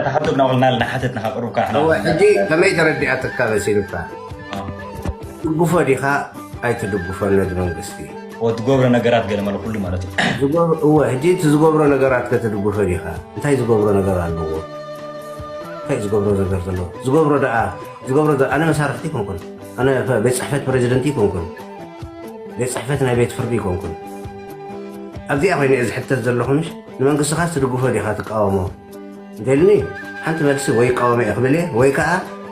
ተሓተትና ውልና ንሓተትና ከቅርብካ ሕና እወ ሕጂ ከመይ ተረዲኣትካ መሲልካ? ትድግፎ ዲኻ ኣይትድግፎን ነዚ መንግስቲ? ወትገብሮ ነገራት ገለ ማለት ኩሉ ማለት እዩ። ዝገብሮ- እወ ሕጂ እቲ ዝገብሮ ነገራት ከትድግፎ ዲኻ? እንታይ ዝገብሮ ነገር ኣለዎ? እንታይ ዝገብሮ ነገር ዘለዎ? ዝገብሮ ደኣ ዝገብሮ ደ- ኣነ መሳርሕቲ ይኮንኩን። ኣነ ቤት ፅሕፈት ፕሬዚደንት ይኮንኩን። ቤት ፅሕፈት ናይ ቤት ፍርዲ ይኮንኩን። ኣብዚኣ ኮይነ እየ ዝሕተት ዘለኹ ምሽ? ንመንግስትኻስ ትድግፎ ዲኻ ትቃወሞ? እንተልኒ ሓንቲ መልሲ ወይ ይቃወመ እየ ክብል እየ ወይ ከዓ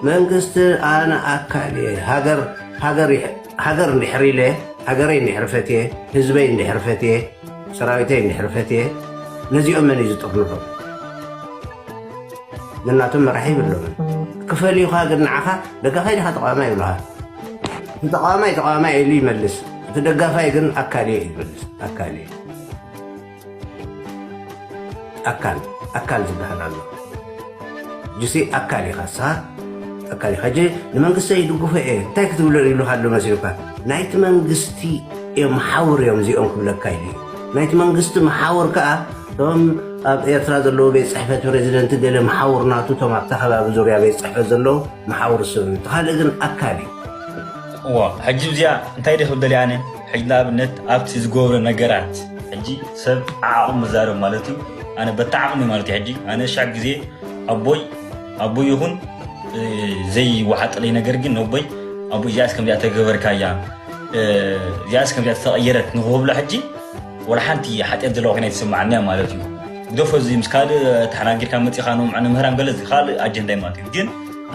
መንግስቲ ኣነ ኣካል እየ። ሃገር ሃገር ይሕ- ሃገር እንድሕር ኢለ ሃገረይ እንድሕር ፈትየ ህዝበይ እንድሕር ፈትየ ሰራዊተይ እንድሕር ፈትየ ነዚኦም መን እዩ ዝጥርንፎም? ንናቶም መራሒ ይብሎምን ክፈልዩኻ ግን ንዓኻ ደጋፋይ ዲኻ ተቃዋማይ ይብሉኻ። እቲ ተቃዋማይ ተቃዋማይ ኢሉ ይመልስ፣ እቲ ደጋፋይ ግን ኣካል እየ እዩ ይመልስ። ኣካል እየ ኣካል ኣካል ዝበሃል ኣሎ። ጅሲ ኣካል ኢኻ ንስኻ ኣካል ኢኻ። ሕጂ ንመንግስቲ ይድግፎ እየ እንታይ ክትብሎ ይብሉኻ ኣሎ መሲሉካ? ናይቲ መንግስቲ እዮም ሓውር እዮም እዚኦም ክብለካ ኢሉ እዩ። ናይቲ መንግስቲ መሓውር ከዓ እቶም ኣብ ኤርትራ ዘለዉ ቤት ፅሕፈት ፕሬዚደንት ገለ መሓውር ናቱ እቶም ኣብታ ከባቢ ዙርያ ቤት ፅሕፈት ዘለዉ መሓውር ሰብ እዩ። እቲ ካልእ ግን ኣካል እዩ። እዋ ሕጂ እዚኣ እንታይ ደ ክብል ደልየ ኣነ? ሕጂ ንኣብነት ኣብቲ ዝገብሮ ነገራት ሕጂ ሰብ ዓዓቑ ምዛረብ ማለት እዩ። ኣነ በታ ዓቕሚ ማለት እዩ። ሕጂ ኣነ ሻዕ ግዜ ኣቦይ ኣቦይ ይኹን እ፣ ዘይወሓጠለይ ነገር ግን ነቦይ ኣቦይ እዚኣስ ከምዚኣ ተገበርካያ እ፣ እዚኣስ ከምዚኣ ተተቐየረት ንክብሎ ሕጂ ወላ ሓንቲ ሓጢኣት ዘለዋ ኮይና ይትስምዓኒ እያ ማለት እዩ። ግደፎ እዚ ምስ ካልእ ተሓናጊርካ መፂኻ ንምህራም ገለ እዚ ካልእ ኣጀንዳ እዩ ማለት እዩ። ግን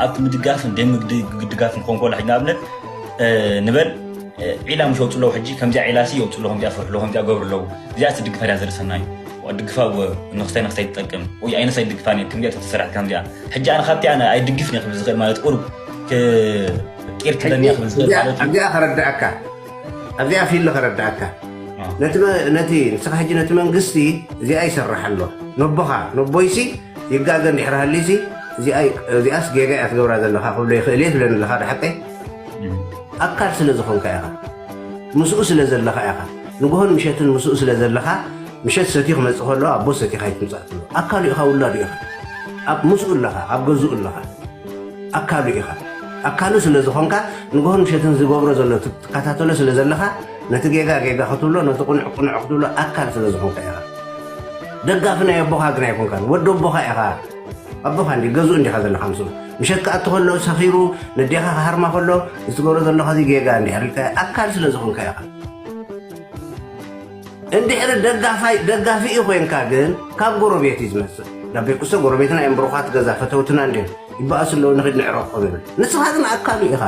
ኣብቲ ምድጋፍን ደምድጋፍን ክኾን ከሎ ሕጂ ንኣብነት እ፣ ንበል እ፣ ዒላ ምሽ የውፅኡ ኣለዉ ሕጂ ከምዚኣ ዒላ ሲ የውፅኡ ኣለዉ ከምዚኣ ፍርሑ ኣለዉ ከምዚኣ ገብሩ ኣለዉ እዚኣ ትድግፋ ድያ ዘርሰና እዩ። ድግፋ ነክስታይ ነክስታይ ትጠቅም ወይ ኣይነስ ኣይድግፋን እየ ከምዚኣ ተተሰራሕት ከምዚኣ ሕጂ ኣነ ካብቲ ኣነ ኣይድግፍን እየ ክብል ዝኽእል ማለት ቁሩብ ቂር ክለኒ እየ ክብል ዝኽእል ማለት እዩ። ኣብዚኣ ከረዳእካ ኣብዚኣ ፊል ከረዳእካ ነቲ መ- ነቲ ንስኻ ሕጂ ነቲ መንግስቲ እዚኣ ይሰርሕ ኣሎ ነቦኻ ነቦይሲ ይጋገ እንድሕር ሃልዩሲ እዚኣ- እዚኣስ ጌጋ እያ ትገብራ ዘለኻ ክብሎ ይኽእል እየ ትብለኒ ኣለኻ ዶ ሓቀይ? ኣካል ስለ ዝኾንካ ኢኻ ምስኡ ስለ ዘለኻ ኢኻ ንግሆን ምሸትን ምስኡ ስለ ዘለኻ ምሸት ሰትዩ ክመፅእ ከሎ ኣቦ ሰቲኻ ይትምፃእ ትብሎ ኣካሉ ኢኻ ውላዱ ኢኻ ኣብ ምስኡ ኣለኻ ኣብ ገዝኡ ኣለኻ ኣካሉ ኢኻ ኣካሉ ስለ ዝኾንካ ንግሆን ምሸትን ዝገብሮ ዘሎ ትከታተሎ ስለ ዘለኻ ነቲ ጌጋ ጌጋ ክትብሎ ነቲ ቁኑዕ ቁኑዕ ክትብሎ ኣካል ስለ ዝኾንካ ኢኻ ደጋፊ ናይ ኣቦኻ ግን ኣይኮንካን ወዲ ኣቦኻ ኢኻ ኣቦኻ እንዲ ገዝኡ እንዲኻ ዘለኻ ምስኡ ምሸት ክኣቱ ከሎ ሰኺሩ ነዴኻ ክሃርማ ከሎ ዝትገብሮ ዘለኻ እዚ ጌጋ እንዲሕር ኢልካ ኣካል ስለ ዝኾንካ ኢኻ እንድሕር ደጋፋይ ደጋፊኡ ኮይንካ ግን ካብ ጎረቤት እዩ ዝመፅእ ናብ ቤት ቁስተ ጎረቤትና እዮም ብሩኻት ገዛ ፈተውትና እንድዮም ይበኣሱ ኣለዉ ንኽድ ንዕረቆም ይብል ንስኻ ግን ኣካሉ ኢኻ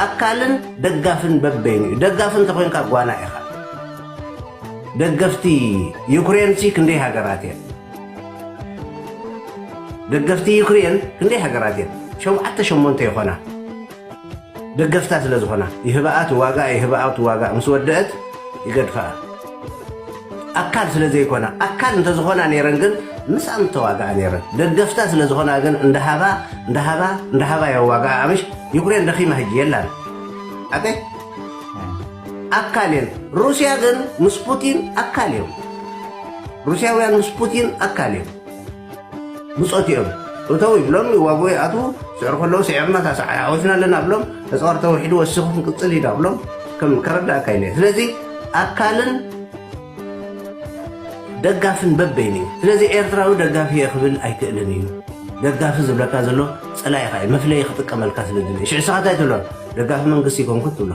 ኣካልን ደጋፍን በበይኑ እዩ ደጋፊ እንተኮይንካ ጓና ኢኻ ደገፍቲ ዩክሬን ሲ ክንደይ ሃገራት እየን ደገፍቲ ዩክሬን ክንደይ ሃገራት እየን ሸውዓተ ሸሞንተ ይኾና ደገፍታ ስለ ዝኾና ይህበኣት ዋጋ ይህበኣት ዋጋ ምስ ወደአት ይገድፈኣ ኣካል ስለ ዘይኮና ኣካል እንተዝኾና ነይረን ግን ምስኣም ተዋግኣ ነይረን ደገፍታ ስለ ዝኾና ግን እንዳሃባ እንዳሃባ እንዳሃባ የዋግኣ ኣምሽ ዩክሬን ደኺማ ህጂ የላን ኣቀይ ኣካል እየን ሩስያ ግን ምስ ፑቲን ኣካል እዮም ሩስያውያን ምስ ፑቲን ኣካል እዮም ብፆት እዮም እተው ይብሎም ይዋግኡ ይኣትዉ ስዕሩ ከለዉ ስዒርና ታሰዓዊትና ኣለና ብሎም ተፃዋር ተወሒዱ ወሲኹ ክንቅፅል ኢና ብሎም ከም ከረዳእካ ኢለ ስለዚ ኣካልን ደጋፍን በበይኑ እዩ ስለዚ ኤርትራዊ ደጋፊ እየ ክብል ኣይክእልን እዩ ደጋፊ ዝብለካ ዘሎ ፀላኢኻ እዩ መፍለይ ክጥቀመልካ ስለ ዝብል ሽዕ ስኻ እንታይ ትብሎ ደጋፊ መንግስቲ ይኮንኩ ትብሎ